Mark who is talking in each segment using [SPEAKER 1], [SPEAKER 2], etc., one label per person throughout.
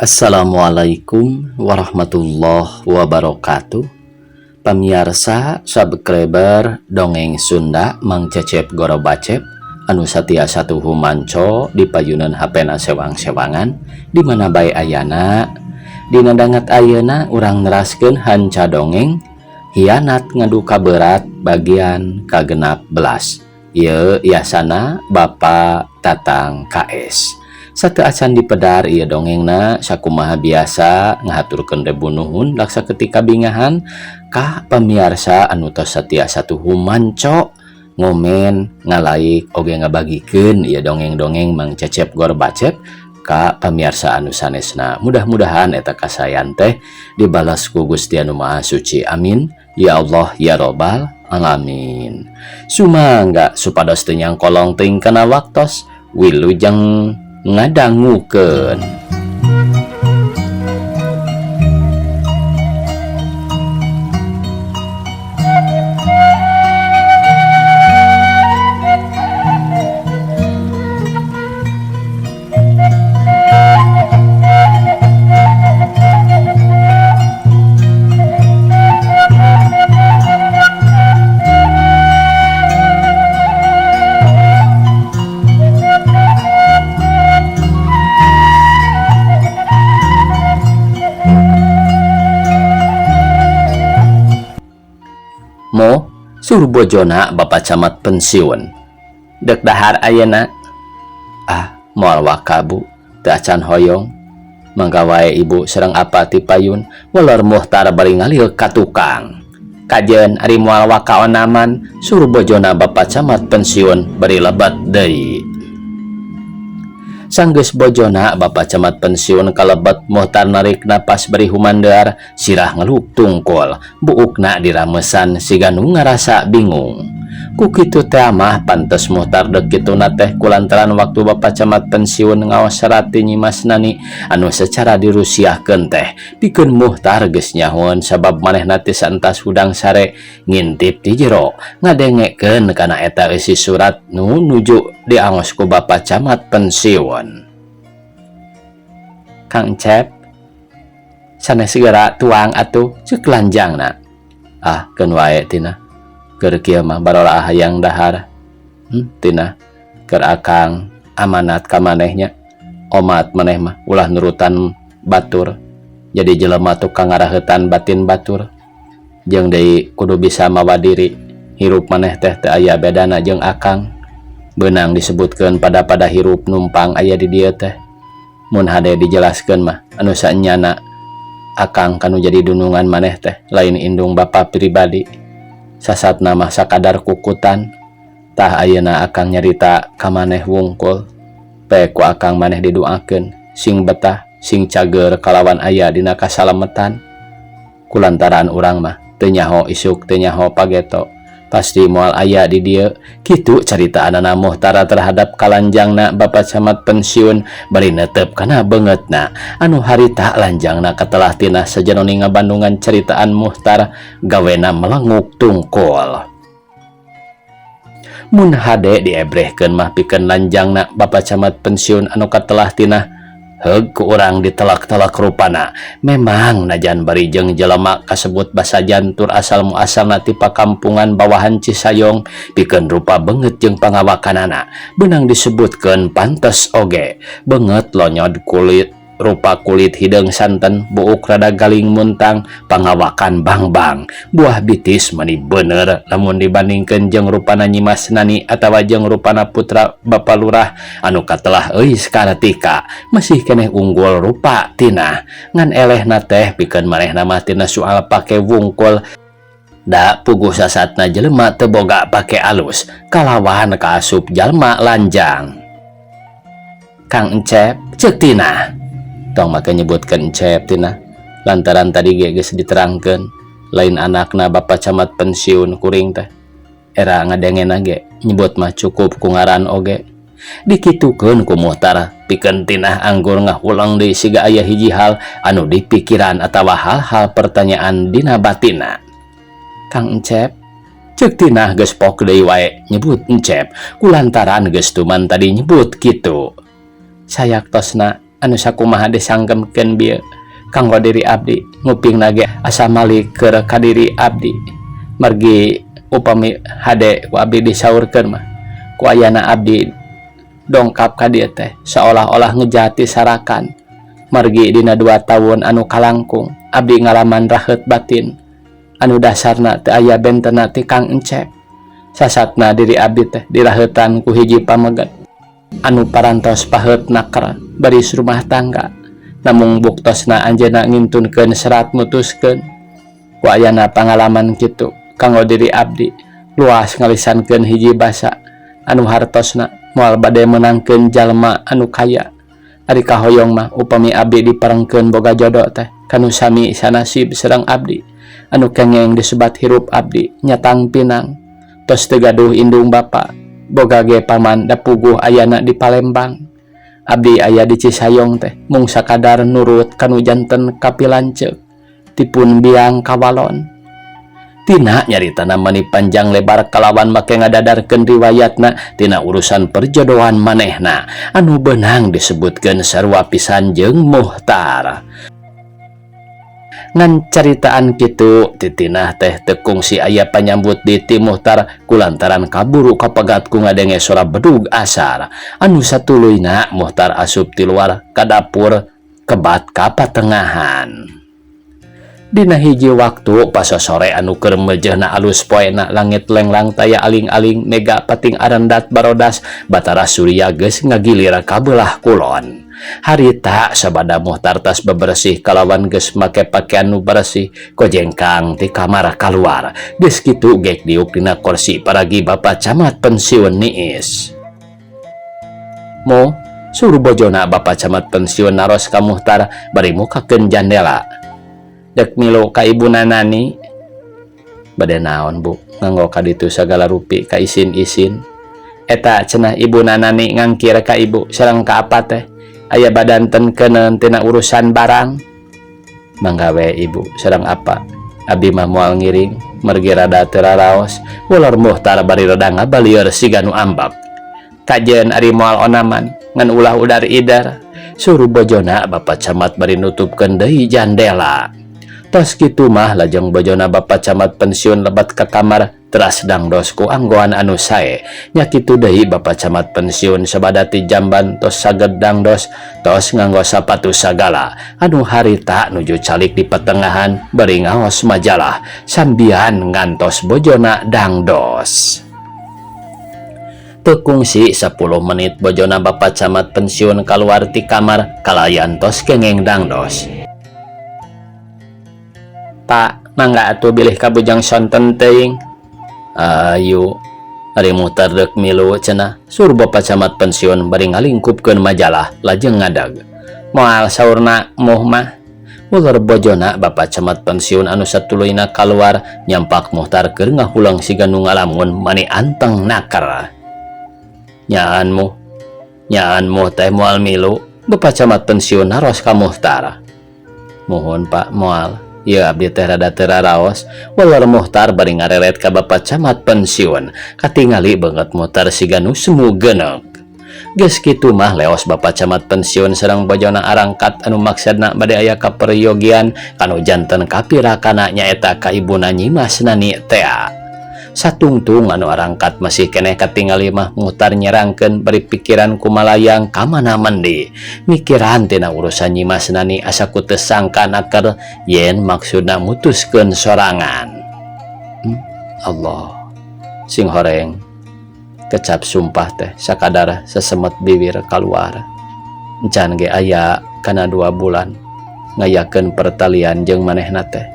[SPEAKER 1] Assalamualaikum warahmatullahi wabarakatuh. Pamiarsa subscriber Dongeng Sunda Mang Cecep Gorobacep anu satia satuhu manco di payunan HP na sewang-sewangan di mana bae ayana. Dina danget ayeuna urang neraskeun hanca dongeng Hianat Ngadu Kaberat bagian ka-16. Ieu yasana Bapak Tatang KS. Sateuacan dipedar ieu dongengna, sakumaha biasa ngahaturkeun rebu nuhun laksa ketika bingahan ka pamiarsa anu tos satia satuhu manco, ngomen, ngalaik, oge ngabagikeun ieu dongeng-dongeng Mang Cecep Gorbacep ka pamiarsa anu sanesna. Mudah-mudahan eta kasayan teh dibalas ku Gusti Anu Maha Suci. Amin ya Allah ya Robbal alamin. Sumangga supados teu nyangkolong teuing kana waktos, wilujeng ngadangukeun. Mo suruh bojona Bapak Camat pensiun. Dek dahar ayeuna. Ah, moal waka, Bu, teu acan hoyong. Mangga wae Ibu sareng apa ti payun, welor Muhtar bari ngalil ka tukang. Kajen ari moal waka onaman, suruh bojona Bapak Camat pensiun bari lebat deui. Sanggeus bojona Bapak Camat pensiun kalebet, Muhtar narik napas bari humandear, sirah ngeluk tungkul, buukna diramesan siga nu ngarasa bingung. Ku kitu teh mah pantes Muhtar dek kituna teh kulantaran waktu Bapak Camat pensiun ngaos serat ti Nyimas Nani anu secara dirusiahkeun teh pikeun Muhtar geus nyahoeun sabab manehna teh saentas hudang sare ngintip ti jero ngadengekeun kana eta eusi surat nu nuju diangos ku Bapak Camat pensiun. Kang Cep, sanes segera tuang atuh, ceuk lanjangna. Ah, keun wae tina. Keur kieu mah barola hayang dahar. Tina keur akang amanat ka manehnya. Omat maneh mah ulah nurutan batur. Jadi jelema tukang ngaraheutan batin batur. Jeung deui kudu bisa mawa diri. Hirup maneh teh teu aya bedana jeung akang. Beunang disebutkeun pada-pada hirup numpang aya di dieu teh. Mun hade dijelaskeun mah anu saenyana akang kanu jadi dunungan maneh teh lain indung bapa pribadi. Sasatna mah sakadar kukutan. Tah ayeuna akang nyarita ka maneh wungkul. Pe ku akang maneh diduakeun sing betah, sing cager kalawan aya dina kasalametan. Kulantaran urang mah teu nyaho isuk teu nyaho pageto. Pasti moal aya di dieu. Kitu caritaanana Muhtara terhadap kalanjangna Bapak Camat pensiun bari netep kana beungeutna anu harita lanjangna katelah tina sajenoni ngabandungan ceritaan Muhtar gawena melenguk tungkul. Mun hade diebrehkeun mah pikeun lanjangna Bapak Camat pensiun anu katelah tina heug ku urang ditelak-telak rupana. Memang najan bari jeung jelema kasebut basa jantur asal muasalna ti pakampungan bawahan Cisayong pikeun rupa beungeut jeung pangawakanana beunang disebutkeun pantes oge. Beungeut lonyod kulit, rupa kulit hideung santen, buuk rada galing muntang, pangawakan bang-bang, buah bitis mani bener lamun dibandingkeun jeung rupana Nyimas Nani atawa jeung rupana putra Bapa Lurah anu katelah euis Kartika masih keneh unggul rupa tina. Ngan elehna teh pikeun manehna mah tina soal pake wungkul da puguh sasatna jelema teu boga pake alus kalawan kaasup jalma lanjang. Kang Encep, ceuk Tina. Tong make nyebutkeun Encep Tina lantaran tadi ge geus diterangkeun lain anakna Bapak Camat pensiun kuring teh. Era ngadengena ge nyebut mah cukup ku ngaran oge. Dikitukeun ku Muhtar pikeun Tinah anggur ngahulang deui siga aya hiji hal anu dipikiran atawa hal-hal pertanyaan dina batina. Kang Encep, ceuk Tinah geus pok deui wae nyebut Encep kulantaran geus tuman tadi nyebut kitu. Sayaktosna anu sakumaha disanggemkeun bieu kanggo diri abdi ngupingna ge asa malik keur ka diri abdi margi upami hade ku abdi disaurkeun mah ku ayana abdi dongkap ka dieu teh seolah-olah ngejati sarakan margi dina 2 tahun anu kalangkung abdi ngalaman raheut batin anu dasarna teu aya bentena ti Kang Encep sasatna diri abdi teh diraheutan ku hiji pameget anu parantos paheut naker baris rumah tangga namung buktosna anjeunna ngintunkeun serat mutuskeun ku ayana pangalaman kitu kanggo diri abdi luas ngalisankeun hiji basa anu hartosna moal bade meunangkeun jalma anu kaya ari kahoyong mah upami abdi diparengkeun boga jodoh teh kanu sami sanasib sareng abdi anu kengeng disebat hirup abdi nyatang pinang tos teu gaduh indung bapa boga ge paman da puguh ayana di Palembang abdi aya di Cisayong teh mung sakadar nurut kanu janten kapilanceuk tipun biang kawalon. Tina nyaritana mani panjang lebar kalawan make ngadadarkeun riwayatna tina urusan perjodohan manehna anu beunang disebutkeun sarua pisan jeung Muhtar. Ngan caritaan kitu titinah teh teu kungsi aya panyambut di ti Muhtar kulantaran kaburu kapegat ku ngadenge sora bedug asar anu satuluyna Muhtar asup ti luar ka dapur kebat ka patengahan. Dina hiji waktu pasosore anu keur mejehna alus poena langit lenglang taya aling-aling mega pating arendat barodas Batara Surya geus ngagilir ka beulah kulon. Harita sabada Muhtar tas bebersih kalawan geus make pakaian nu bersih kojengkang ti kamar kaluar geus kitu gek diuk dina kursi paragi Bapak Camat pensiun niis. Mo suruh bojona Bapak Camat pensiun naros ka Muhtar bari mukakeun jandela. Dek milu ka ibuna Nani bade naon bu nganggo ka ditu sagala rupi ka isin-isin eta cenah ibuna Nani ngangkir ka ibu sareng ka apa teh aya badan tenkeun tina urusan barang manggawe ibu sareng apa abdi mah moal ngiring mergi rada teu raraos ular Muhtar bari rada ngabalieur siga nu ambak kajeun ari moal onaman ngan ulah udar idar suruh bojona Bapak Camat bari nutupkeun deui jandela. Tos kitu mah lajeng bojona Bapak Camat pensiun lebat ka kamar teras dangdos ku anggoan anu sae nya kitu deui Bapak Camat pensiun sabada ti jamban tos saged dangdos tos nganggo sapatu sagala anu harita nuju calik di petengahan bari ngaos majalah sambian ngantos bojona dangdos. Teu kungsi 10 menit bojona Bapak Camat pensiun kaluar ti kamar kalayan tos kengeng dangdos. Pak, mangga atuh bilih ka bujang sonten teuing. Ayu, ari Muhtar deuk milu cenah. Suruh Bapak Camat pensiun bari ngalingkupkeun majalah lajeng ngadag. Moal saurna moh mah. Ular bojona Bapak Camat pensiun anu satuluyna kaluar nyampak Muhtar keur ngahulang siga nu ngalamun mani anteng naker. Nyaan muh teh moal milu. Bapak Camat pensiun naros ka Muhtar. Mohon Pak moal. Ieu abdi teh rada teu raraos. Walar Muhtar bari ngareret ka Bapak Camat pensiun. Katingali beungeut Muhtar siga nu semu geuneuk. Geus kitu mah leos Bapak Camat pensiun sareng bojona arangkat anu maksudna bade aya kaperyogian kanu janten kapirakana nyaeta ka ibuna Nyimas Nani tea. Satungtung anu arangkat masih keneh katingali mah Muhtar nyerangkeun bari pikiran kumalayang ka mana mendi. Mikiran tina urusan Nyimas Nani asa ku teu sangka naker yen maksudna mutuskeun sorangan. Allah sing horeng kecap sumpah teh sakadar sesemet bibir kaluar. Encan ge aya kana 2 bulan ngayakeun pertalian jeung manehna teh.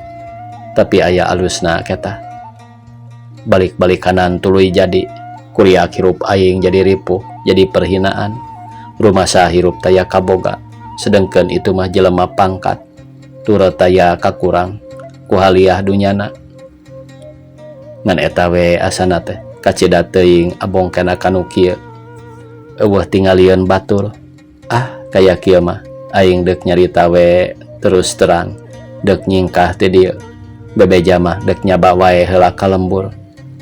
[SPEAKER 1] Tapi aya alusna keta. Balik-balik kanan tuluy jadi kuriak hirup aing jadi ripuh jadi perhinaan rumah hirup taya kaboga sedengkeun itu mah jelema pangkat turut taya kakurang ku haliah dunyana ngan eta we asana teh kacida teuing abong kana kanu kieu eueuh tingalieun batur ah kaya kieu mah aing deuk nyarita we terus terang deuk nyingkah ti dieu bebeja mah deuk nyaba wae heula ka lembur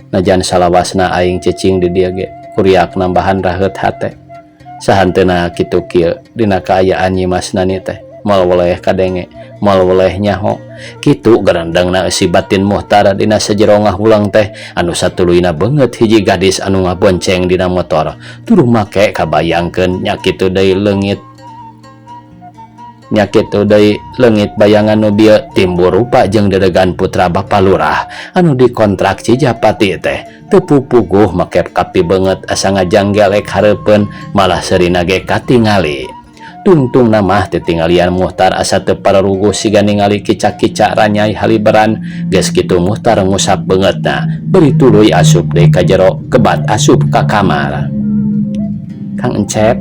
[SPEAKER 1] najan salawasna aing cicing di dieu ge kuriak nambahan raheut hate Sahanteuna kitu kieu dina kaayaan Nyimas Nani teh moal weleh kadenge, moal weleh nyaho. Kitu garandengna eusi batin Muhtar dina sajero ngahuleng teh anu satuluyna beungeut hiji gadis anu ngabonceng dina motor. Tuluh make kabayangkeun nya kitu deui leungit nya kitu deui leungit bayangan nu bieu timbul rupa jeung dedegan putra Bapa Lurah anu dikontrak Cijapati teh. Teu pupuguh make kapibeungeut asa ngajanggelek hareupeun malah seurina ge katingali. Tungtungna mah titinggalian Muhtar asa teu pararuguh siga ningali kica-kica ranyai haliberan. Geus kitu Muhtar ngusap beungeutna bari tuluy asup deui ka jero kebat asup ka kamar. Kang Encep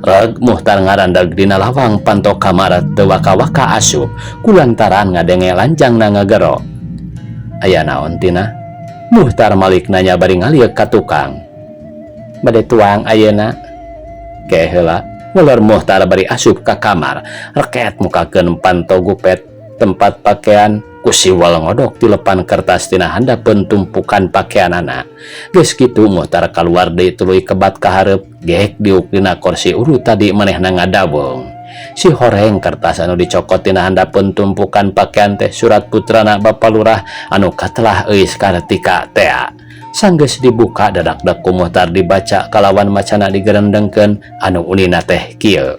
[SPEAKER 1] Reg Muhtar ngarandag dina lawang panto kamar teu waka-waka asup kulantaran ngadenge lanjangna ngagero. Aya naon Tina? Muhtar malik nanya bari ngalieuk ka tukang. Bade tuang ayeuna. Ke heula, weler Muhtar bari asup ka kamar. Reket mukakeun panto gupet tempat pakaian ku siwal ngodok tilepan kertas tina handapeun tumpukan pakaianana. Geus kitu Muhtar kaluar deui tuluy kebat ka hareup gek diuk dina kursi urut tadi manehna ngadaweng. Si horeng kertas anu dicokot tina handapeun tumpukan pakaian teh surat putrana Bapa Lurah anu katelah Euis Kartika tea. Sanggeus dibuka dadak-dak ku Muhtar dibaca kalawan macana digerendengkeun anu unina teh kieu.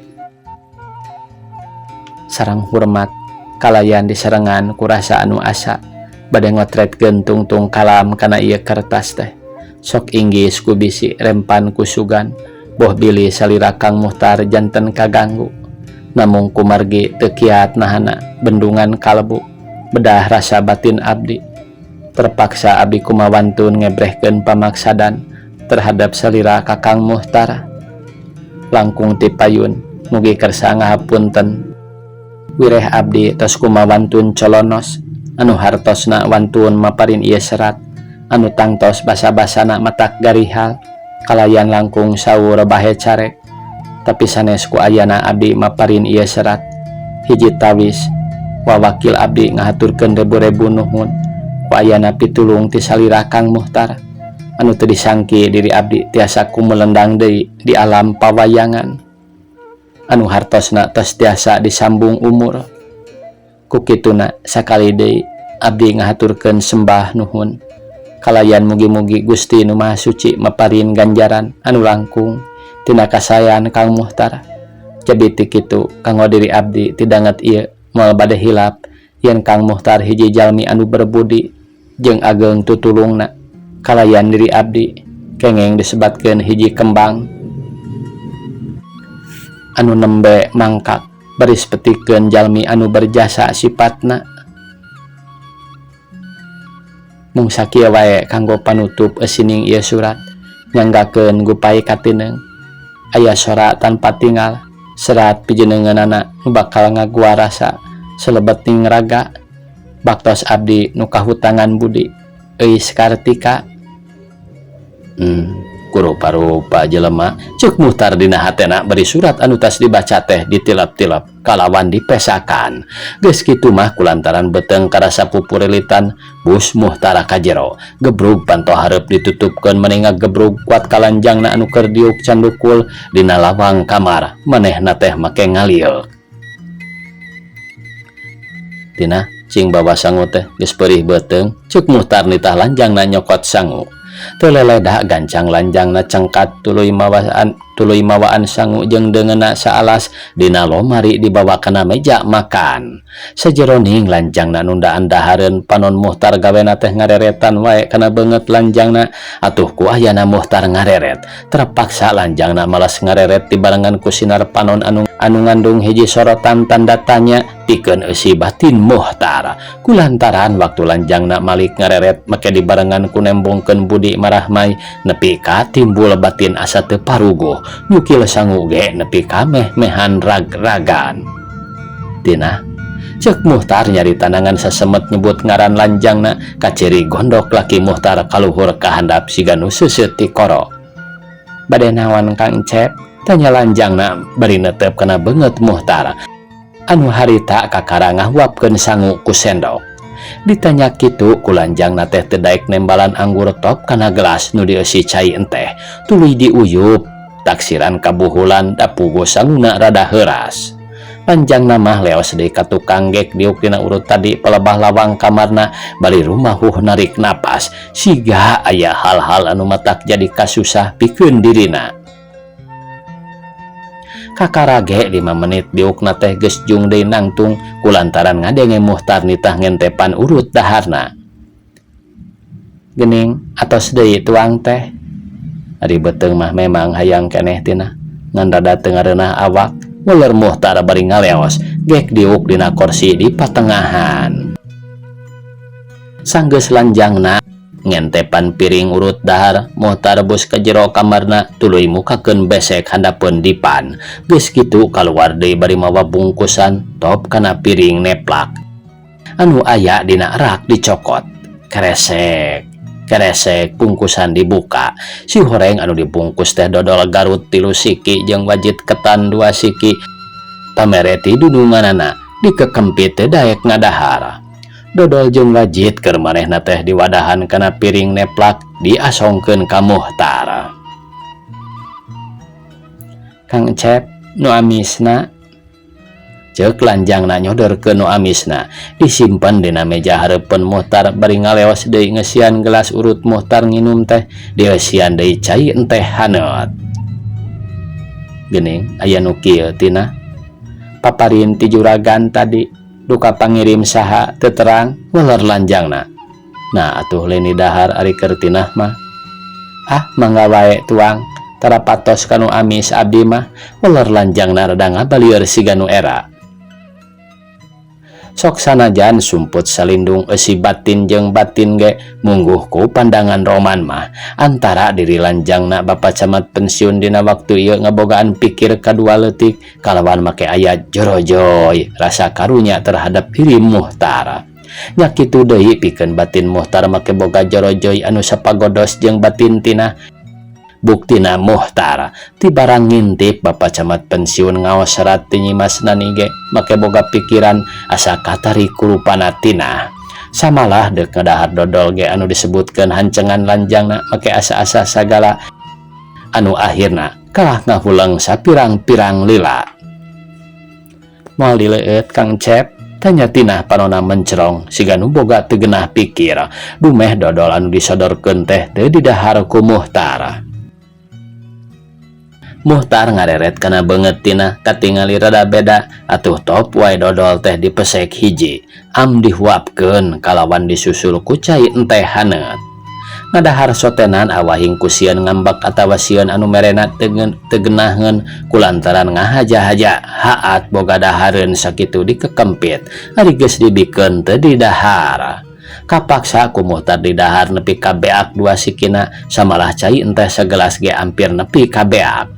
[SPEAKER 1] Sareng hormat kalayan diserengan ku rasa anu asa bade ngotretkeun tungtung kalam kana ieu kertas teh. Sok inggis ku bisi rempan ku sugan boh bilih salira Kang Muhtar janten kaganggu. Namung kumargi teu kiat nahana bendungan kalbu bedah rasa batin abdi. Terpaksa abdi kumawantun ngebrehkeun pamaksadan terhadap salira ka Kang Muhtar. Langkung ti payun mugi kersa ngahapunten. Wireh abdi tos kumawantun colonos anu hartosna wantun maparin ieu serat anu tangtos basa-basana matak garihal kalayan langkung saur bahe carek. Tapi sanes ku ayana abdi maparin ieu serat hiji tawis wawakil abdi ngahaturkeun rebu-rebu nuhun ku ayana pitulung ti salira Kang Muhtar anu teu disangki diri abdi tiasa kumelendang deui di alam pawayangan anu hartosna tos tiasa disambung umur. Ku kituna sakali deui abdi ngahaturkeun sembah nuhun kalayan mugi-mugi Gusti Nu Maha Suci maparin ganjaran anu langkung tina kasayan Kang Muhtar. Jadi ti kitu kanggo diri abdi tidanget ieu moal bade hilap yen Kang Muhtar hiji jalmi anu berbudi jeung ageng tutulungna kalayan diri abdi kengeng disebatkeun hiji kembang anu nembe mangkak baris petikeun jalmi anu berjasa sipatna. Mung sakieu wae kanggo panutup eusining ieu surat nyanggakeun gupai katineng aya sora tanpa tinggal serat pijenengeunana nu bakal ngaguar rasa selebeting raga baktos abdi nu kahutangan budi Euis Kartika. Kurupa-rupa jelema cek Muhtar dina hatena bari surat anu tas dibaca teh ditilap-tilap kalawan dipesakan. Geus kitu mah kulantaran beteng karasa pupurilitan bus Muhtar ka jero gebrug panto hareup ditutupkeun meni ngagebrug kuat kalanjangna anu keur diuk candukul dina lawang kamar manehna teh make ngalieuk. Tina cing bawa sangu teh geus perih beuteung cek Muhtar nitah lanjangna nyokot sangu. Teu leleda gancang lanjangna cengkat tuluy mawaan sangu jeung deungeunna saalas dina lomari dibawa kana meja makan. Sajeroning lanjangna nundaan dahareun panon Muhtar gawena teh ngareretan wae kana beungeut lanjangna atuh ku ayana Muhtar ngareret. Terpaksa lanjangna malas ngareret dibarengan ku sinar panon anu ngandung hiji sorotan tanda tanya pikeun eusi batin Muhtar. Kulantaran waktu lanjangna malik ngareret make dibarengan ku nembongkeun budi marahmai nepi ka timbul batin asa teu paruguh nyukil sangu ge nepi ka meh-mehan rag-ragan. Tina cek Muhtar nyarita nangan sasemet nyebut ngaran lanjangna kaciri gondok laki Muhtar kaluhur ka handap siga nu seuseut ti koro. Bade naon Kang Cep? Tanya lanjangna bari netep kana beungeut Muhtar anu harita kakara ngahuapkeun sangu ku sendok. Ditanya kitu ku lanjangna teh teu daek nembalan anggur top kana gelas nu dieusi cai enteh tuluy diuyup. Taksiran kabuhulan da puguh sanguna rada heuras. Lanjangna mah leos deui ka tukang gek diuk dina urut tadi palebah lawang kamarna bari rumahuh narik napas siga aya hal-hal anu matak jadi kasusah pikeun dirina. Kakara ge 5 menit diukna teh geus jung deui nangtung kulantaran ngadenge Muhtar nitah ngentepan urut daharna. Gening atos deui tuang teh. Ari beuteung mah memang hayang keneh tina ngan rada teu ngareunah awak. Weler Muhtar bari ngaleos gek diuk dina korsi di patengahan. Sanggeus lanjangna ngentepan piring urut dahar, Muhtar bus ka jero kamarna tuluy mukakeun besek handapeun dipan. Geus kitu kaluar deui bari mawa bungkusan top kana piring neplak anu aya dina rak dicokot. Keresek keresek bungkusan dibuka. Si horeng anu dibungkus teh dodol Garut 3 siki jeung wajit ketan 2 siki. Pamere ti dununganana dikekempit teh daek ngadahar. Dodol jeung wajit keur manehna teh diwadahan kana piring neplak diasongkeun ka Muhtar. Kang Cep nu amisna, ceuk lanjangna nyodorkeun nu amisna disimpen dina meja hareupeun Muhtar bari ngaleos deui ngeusian gelas urut Muhtar nginum teh dieusian deui cai enteh haneut. Geuning aya nu kieu tina paparin ti juragan tadi duka pangirim saha teu terang weler lanjangna. Nah atuh leni dahar ari keur tinah mah. Ah mangga wae tuang tara patos kanu amis abdi mah weler lanjangna rada ngabalieur siga nu era. Sok sanajan sumput salindung eusi batin jeung batin ge mungguh ku pandangan roman mah antara diri lanjangna Bapak Camat pensiun dina waktu ieu ngabogaan pikir kadua leutik kalawan make aya jorojoy rasa karunya terhadap diri Muhtar. Nya kitu deui pikeun batin Muhtar make boga jorojoy anu sapagodos jeung batin tina. Buktina Muhtar ti barang ngintip Bapak Camat pensiun ngaos serat ti Nyimas Nani ge make boga pikiran asa katarik kulupana tina. Samalah deuk ngadahar dodol ge anu disebutkeun hancengan lanjangna make asa-asa sagala anu akhirna kalah ngahuleng sapirang-pirang lila. Moal dileueut Kang Cep? Tanya Tinah panona mencerong siga nu boga teu genah pikir dumeh dodol anu disodorkeun teh teu didahar ku Muhtar. Muhtar ngareret kana beungeut Tinah katingali rada beda atuh top wae dodol teh dipesek hiji am dihuapkeun kalawan disusul ku cai enteh haneut. Ngadahar sotenan awahing ku sieun ngambek atawa sieun anu merena teu geunaheun kulantaran ngahaja-haja haat boga dahareun sakitu dikekempit ari geus dibikeun teu didahar. Kapaksa ku Muhtar didahar nepi ka beak 2 sikina samalah cai enteh sagelas ge ampir nepi ka beak.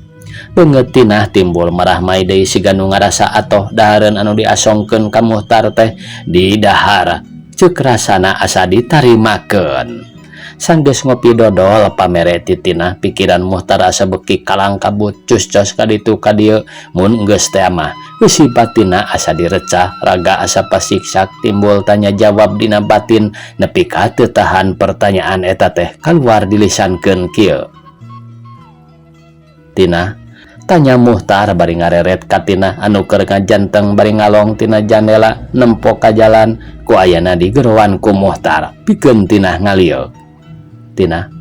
[SPEAKER 1] Beungeut Tinah timbul marah mai deui siga nu ngarasa atoh dahareun anu diasongkeun ka Muhtar teh didahar ceuk rasana asa ditarimakeun. Sanggeus ngopi dodol pamere ti Tinah pikiran Muhtar asa beuki kalang kabut cus-cos ka ditu ka dieu mun geus teh mah eusi batinna asa direcah raga asa pasiksak timbul tanya jawab dina batin nepi ka teu tahan pertanyaan eta teh kaluar dilisankeun kieu. Tinah tanya Muhtar bari ngareret ka Tinah anu keur ngajanteng bari ngalong tina jandela nempo ka jalan ku ayana digeroan ku Muhtar pikeun Tinah ngalieu. Tinah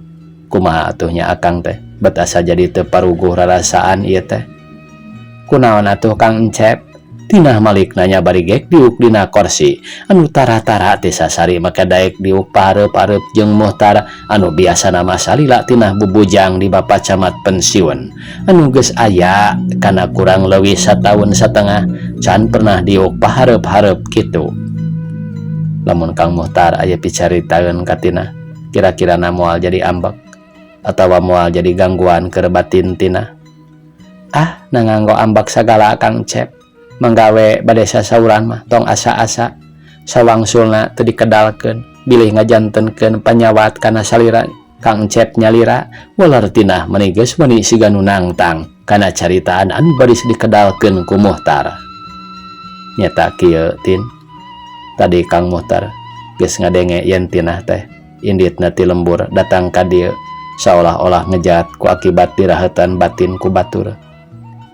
[SPEAKER 1] kumaha atuh nya akang teh bet asa jadi teu paruguh rarasaan ieu teh. Kunaon atuh Kang Encep? Tinah malik nanya bari gek diuk dina korsi anu tara-tara teh sasari make daek diuk pahareup-hareup jeung Muhtar anu biasana mah salila Tinah bubujang di Bapak Camat pensiun anu geus aya kana kurang leuwih sataun satengah can pernah diuk pahareup-hareup kitu. Lamun Kang Muhtar aya picaritaeun ka Tinah kira-kira na moal jadi ambek atawa moal jadi gangguan keur batin Tinah. Ah, na nganggo ambek sagala Kang Cep. Manggawe bade sasauran mah tong asa-asa sawangsulna teu dikedalkeun bilih ngajantenkeun panyawat kana salira Kang Cep nyalira weler Tinah meuni geus meuni siga nu nangtang kana caritaan anu baris dikedalkeun ku Muhtar. Nyata kieu Tin, tadi Kang Muhtar geus ngadenge yen Tinah teh inditna ti lembur datang ka dieu Saolah-olah ngejat ku akibat dirahetan batin ku batur.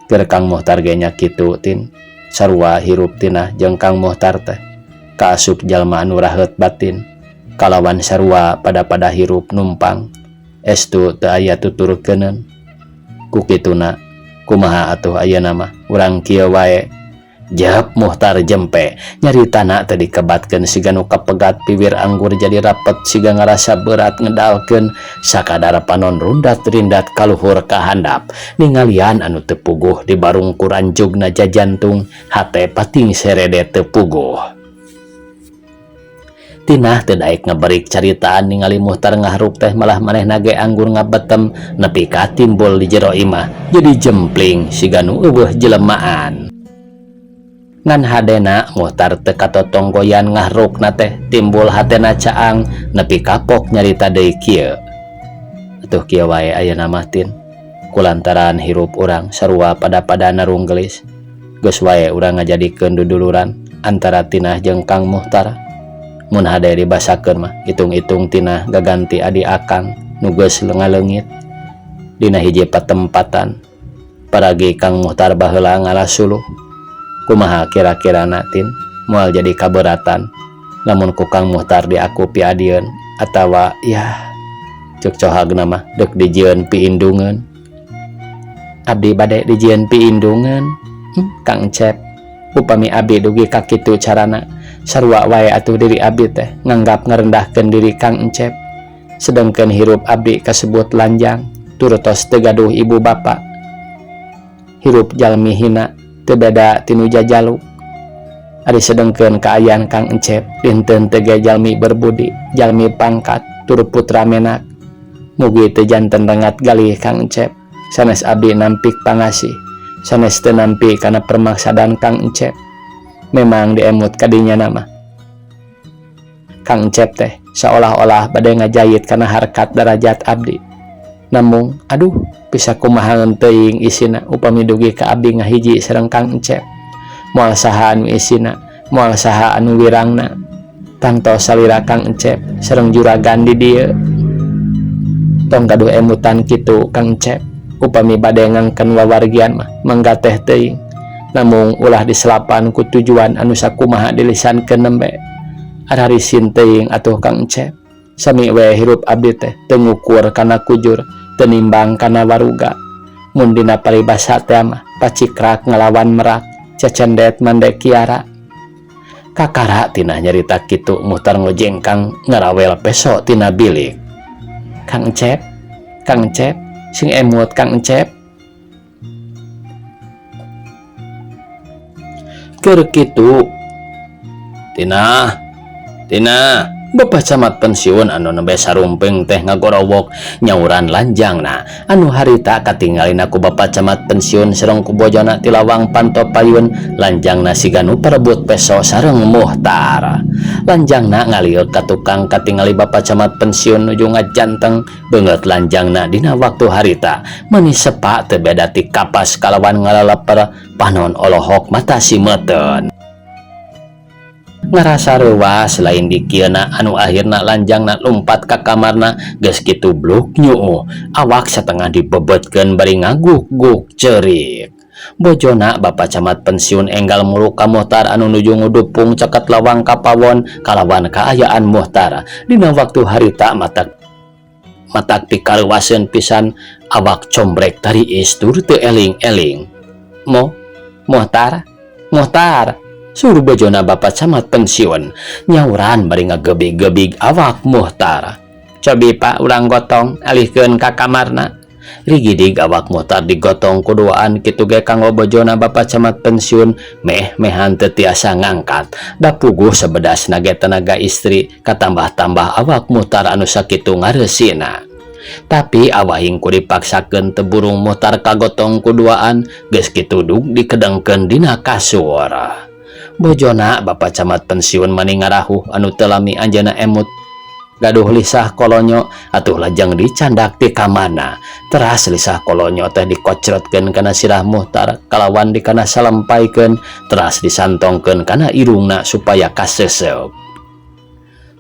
[SPEAKER 1] Keur Kang Muhtar ge nya kitu Tin. Sarua hirup Tinah jeung Kang Muhtar teh. Kaasup jalma anu raheut batin. Kalawan sarua pada-pada hirup numpang. Estu teu aya tuturkeuneun. Ku kituna, kumaha atuh ayeuna mah urang kieu wae. Jep Muhtar jempe nyaritana teh dikebatkeun siga nu kapegat piwir anggur jadi rapet siga ngarasa berat ngedalkeun sakadar panon rundat rindat kaluhur ka handap ningalian anu teu puguh di barungkur anjugna jajantung hate pating serede teu puguh. Tinah teu daek ngaberik caritaan ningali Muhtar ngaharuk teh malah manehna ge anggur ngabetem nepi ka timbul di jero imah jadi jempling siga nu eueuh jelemaan. Ngan hadena Muhtar teu katotonggoyan ngahrukna teh timbul hatena caang nepi kapok nyarita deui kieu. Atuh kieu wae ayeuna mah Tin. Kulantaran hirup urang sarua pada-pada narunggelis. Geus wae urang ngajadikeun duduluran antara Tinah jeung Kang Muhtar. Mun hade dibasakeun mah itung-itung Tinah gaganti adi akang nu geus ngaleungit dina hiji patempatan. Paragi Kang Muhtar baheula ngalah suluh. Kumaha kira-kirana Tin moal jadi kaberatan lamun ku Kang Muhtar diaku piadieun atawa yah cek cohagna mah deuk dijieun piindungeun. Abdi bade dijieun piindungeun. Kang Cep upami abdi dugi ka kitu carana sarua wae atuh diri abdi teh nganggap ngarendahkeun diri Kang Encep. Sedengkeun hirup abdi kasebut lanjang turtos teu gaduh ibu bapa. Hirup jalmi hina teu beda tinu jajaluk. Ari sedengkeun kaayaan Kang Encep dinten teu ge jalmi berbudi, jalmi pangkat tur putra menak. Mugi teu janten rengat galih Kang Encep. Sanes abdi nampik pangasih, sanes teu nampi kana permaksadan Kang Encep. Memang diemut kadinya nama Kang Encep teh seolah-olah bade ngajayit kana harkat darajat abdi. Namung aduh bisa kumaha teuing isina upami dugi ka abdi ngahiji sareng Kang Encep. Moal saha anu isina, moal saha anu wirangna. Tangtos salira Kang Encep sareng juragan di dieu. Tong gaduh emutan kitu Kang Encep. Upami bade ngangken wawargian mah mangga teh teuing. Namung ulah diselapan ku tujuan anu sakumaha dilisankeun nembe. Ararisin teuing atuh Kang Encep. Sami we hirup abdi teh teu ngukur kana kujur, teu nimbang kana waruga. Mun dina paribasa teh mah pacikrak ngalawan merak, cecendet mande kiara. Kakara tina nyarita kitu Muhtar ngojengkang ngarawel peso tina bilik. Kang Encep, Kang Encep, sing emut Kang Encep. Keur kitu Tina, Tina, Bapak Camat pensiun anu nembe sarumping teh ngagorowok nyauran lanjangna anu harita katingalina ku Bapak Camat pensiun sareng ku bojona ti lawang panto payun lanjangna siga nu parebut peso sareng Muhtar. Lanjangna ngalieu ka tukang katingali Bapak Camat pensiun nuju ngajanteng beungeut lanjangna dina waktu harita meuni sepa teu beda ti kapas kalawan ngalaleper panon olohok mata simeuten. Ngarasa reuwas lain dikieuna anu akhirna lanjangna lumpat ka kamarna geus kitu bluk nyuuh awak satengah dibebetkeun bari ngaguk-guk ceurik. Bojona Bapak Camat pensiun enggal muluk ka Muhtar anu nuju ngudupung caket lawang kapawon kalawan kaayaan Muhtar dina waktu harita matak pikareuwaseun pisan awak combrek tariis tur teu eling-eling. Mo, Muhtar, Muhtar, suruh bojona Bapak Camat pensiun nyauran bari ngagebig-gebig awak Muhtar. Cobi Pak urang gotong alihkeun ka kamarna. Rigidig awak Muhtar digotong kuduaan kitu ge kanggo bojona Bapak Camat pensiun meh-mehan teu tiasa ngangkat. Da puguh sebedasna ge tenaga istri katambah-tambah awak Muhtar anu sakitu ngareusina. Tapi awahing ku dipaksakeun teu burung Muhtar kagotong kuduaan geus kitu dug dikedengkeun dina kasur. Bojona Bapak Camat pensiun mani ngarahuh anu teu lami anjeunna emut gaduh lisah kolonyo atuh lajeng dicandak ti kamana. Teras lisah kolonyo teh dikocrotkeun kana sirah Muhtar kalawan dikana salampaikeun teras disantongkeun kana irungna supaya kaseuseup.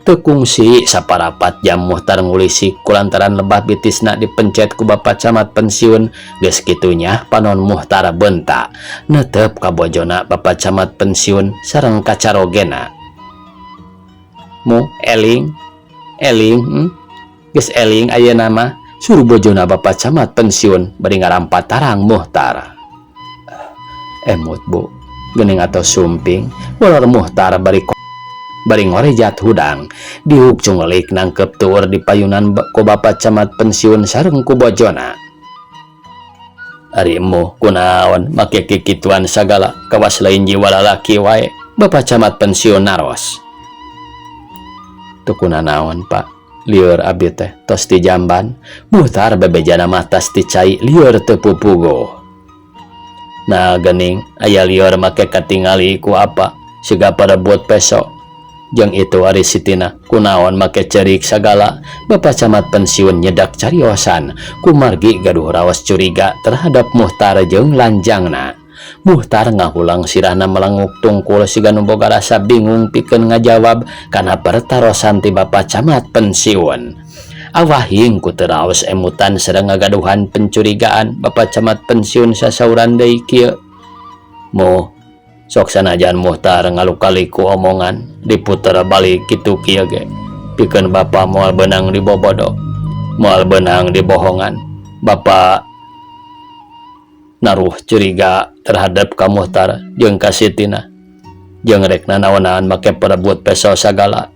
[SPEAKER 1] Teu kungsi saparapat jam Muhtar ngulisik kulantaran lebah bitisna dipencet ku Bapak Camat pensiun. Geus kitu nya panon Muhtar bentak netep ka bojona Bapak Camat pensiun sareng kacarogena. Mu eling eling geus eling ayeuna mah, suruh bojona Bapak Camat pensiun bari ngarampat tarang Muhtar. Emut, Bu, geuning atos sumping, walor Muhtar bari bari ngorejat hudang. Diuk cunggelik nangkep tuur di payunan ku Bapak Camat pensiun sareng ku bojona. Ari emu kunaon make kikituan sagala, kawas lain jiwa lalaki wae, Bapak Camat pensiun naros. Teu kunanaon, Pak, lieur abdi teh tos di jamban, Muhtar bebejana mah tas ti cai lieur teu pupuguh. Nah gening aya lieur make katingali ku apa siga parebut peso. Jeung itu ari Sitina kunaon make cerik sagala, Bapak Camat pensiun nyedak cariosan kumargi gaduh raos curiga terhadap Muhtar jeung lanjangna. Muhtar ngahulang sirahna melenguk tungkul siga nu boga rasa bingung pikeun ngajawab kana pertarosan ti Bapak Camat pensiun. Awahing ku teu raos emutan sareng ngagaduhan pencurigaan, Bapak Camat pensiun sasauran deui kieu. Moh sok sanajan Muhtar ngalukali ku omongan diputer balik kitu kieu ge pikeun Bapak moal beunang dibobodo, moal beunang dibohongan. Bapak naruh curiga terhadap ka Muhtar jeung ka Sitina jeung rek nanaonan make perebut peso sagala.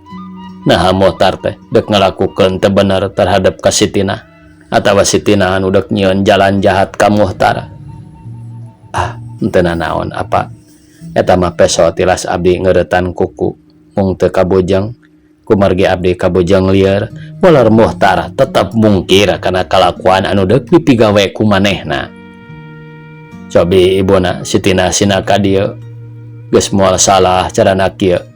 [SPEAKER 1] Naha Muhtar teh dek ngalakukeun teu bener terhadap ka Sitina atawa Sitina anu dek nyieun jalan jahat ka Muhtar? Ah, henteu nanaon apa, eta mah peso tilas abdi ngeuretan kuku mung teu kabujeng kumargi abdi kabujeng lieur, walar Muhtar tetep mungkir kana kalakuan anu deuk dipigawe ku manehna. Cobi ibuna Sitina sina ka dieu, geus moal salah carana kieu.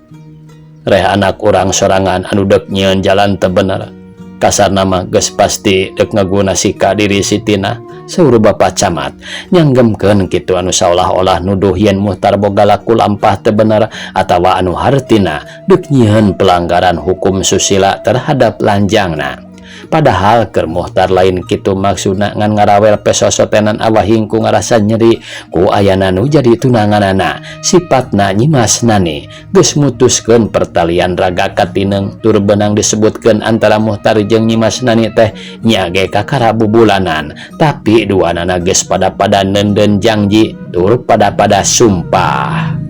[SPEAKER 1] Reh anak urang sorangan anu deuk nyieun jalan teu bener, kasarna mah geus pasti deuk ngaguna sika diri Sitina, saur Bapak Camat nyanggemkeun kitu anu saolah-olah nuduh yen Muhtar boga laku lampah teu bener atawa anu hartina deuk nyieun pelanggaran hukum susila terhadap lanjangna. Padahal keur Muhtar lain kitu maksudna, ngan ngarawel peso sotenan awahing ku ngarasa nyeri ku ayana nu jadi tunanganana sipatna Nyimas Nani. Geus mutuskeun pertalian raga katineng tur beunang disebutkeun antara Muhtar jeung Nyimas Nani teh nya ge kakara bubulanan, tapi duanana geus pada-pada neundeun janji tur pada-pada sumpah.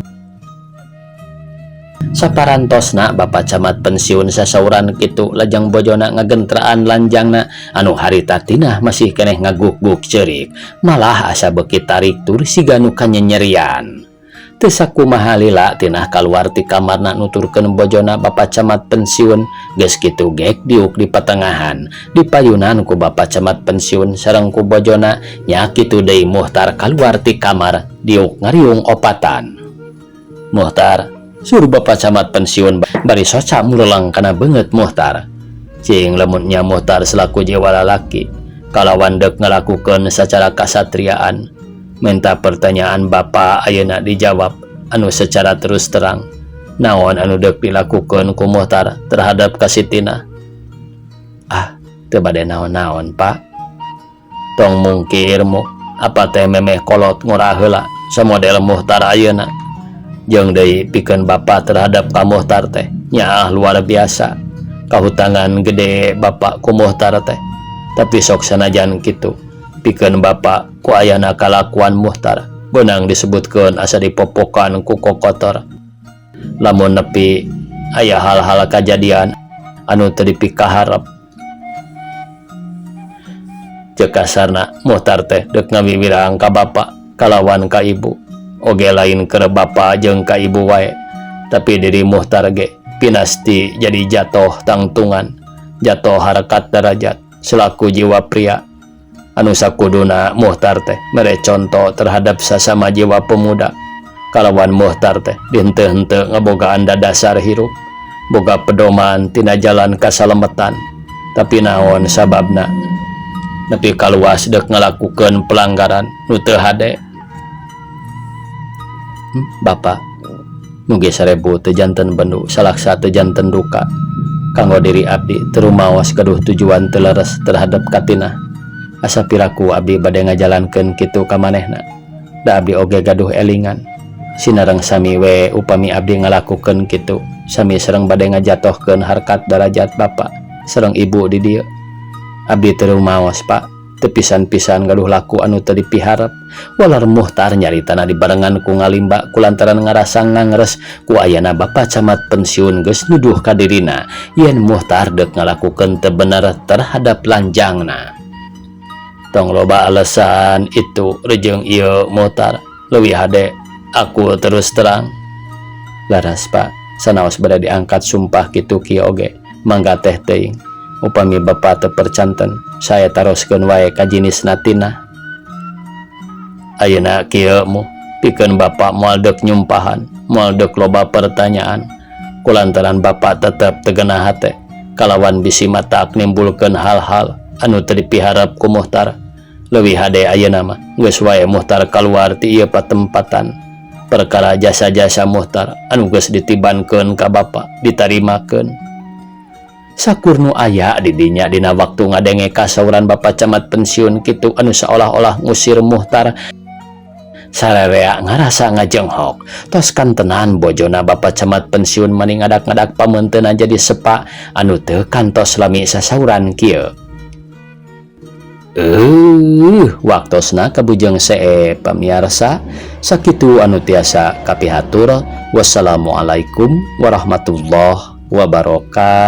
[SPEAKER 1] Saparantosna Bapak Camat pensiun sasauran kitu lajang bojona ngagentraan lanjangna anu harita Tinah masih keneh ngaguk-guk ceurik, malah asa beuki tarik tur siga nu kanyenyerian. Teu sakumaha lila Tinah kaluar ti kamarna nuturkeun bojona Bapak Camat pensiun. Geus kitu gek diuk di patengahan dipayunan ku Bapak Camat pensiun sareng ku bojona. Nya kitu deui Muhtar kaluar ti kamar diuk ngariung opatan. Muhtar, suruh Bapak Camat pensiun bari soca mulelang kana beungeut Muhtar. Cing lamun nya Muhtar selaku jiwa lalaki kalawan dek ngalakukeun secara kasatriaan, minta pertanyaan Bapak ayeuna dijawab anu secara terus terang. Naon anu dek dilakukeun ku Muhtar terhadap ka Sitina? Ah, teu bade naon-naon, Pak. Tong mungkir mu, apa teh memeh kolot ngora heula samodel Muhtar ayeuna? Jeung deui pikeun Bapak terhadap ka Muhtar teh nyaah luar biasa, kahutangan gede Bapak ku Muhtar teh. Tapi sok sanajan kitu pikeun Bapak ku ayana kalakuan Muhtar beunang disebutkeun asa dipopokan ku kokotor. Lamun nepi aya hal-hal kajadian anu teu dipikaharep, ceuk kasarna Muhtar teh deuk ngawiwirang ka Bapak kalawan ka Ibu oge. Lain keur Bapa jeung ka Ibu wae, tapi diri Muhtar ge pinasti jadi jatuh tangtungan, jatuh harkat derajat selaku jiwa pria anu sakuduna Muhtar teh mere contoh terhadap sasama jiwa pemuda. Kalawan Muhtar teh dihenteu-henteu ngabogaan dasar hirup, boga pedoman tina jalan kasalametan, tapi naon sababna nepi kaluas dek ngalakukeun pelanggaran nu teu hade? Bapak nu ge 1000 teu janten bendu, salaksa teu janten duka. Kanggo diri abdi teu rumaos gaduh tujuan teu leres terhadap katinah. Asa piraku abdi bade ngajalankeun kitu ka manehna. Da abdi oge gaduh elingan. Sinareng sami we upami abdi ngalakukeun kitu sami sareng bade ngajatohkeun harkat darajat bapa sareng ibu di dieu. Abdi teu rumaos Pak, teu pisan-pisan gaduh laku anu teu dipiharep. Walar Muhtar nyaritana dibarengan ku ngalimba kulantaran ngarasa ngangres ku ayana Bapak Camat pensiun geus nuduh ka dirina yen Muhtar deuk ngalakukeun teu bener terhadap lanjangna. Tong loba alasan itu rejeng ieu Muhtar, leuwih hade aku terus terang. Laras Pak, sanaos bade diangkat sumpah kitu kieu oge mangga teh teuing. Upami Bapak teu percanten, saya taroskeun wae ka jinisna tina. Ayeuna kieu mu, pikeun Bapak moal deuk nyumpahan, moal deuk loba pertanyaan. Kulantaran Bapak tetep teu genah hate kalawan bisi matak nimbulkeun hal-hal anu teu dipiharep ku Muhtar. Leuwih hade ayeuna mah geus wae Muhtar kaluar ti ieu patempatan. Perkara jasa-jasa Muhtar anu geus ditibankeun ka Bapa ditarimakeun. Sakur nu aya di dinya dina waktu ngadenge kasauran Bapak Camat pensiun kitu anu seolah-olah ngusir Muhtar sarerea ngarasa ngajenghok. Tos kantenan bojona Bapak Camat pensiun mani ngadak-ngadak pameunteuna jadi sepa anu teu kantos lami sasauran kieu. Waktosna kabujeng see pamiarsa, sakitu anu tiasa kapihatur. Wassalamualaikum warahmatullahi wabarakatuh.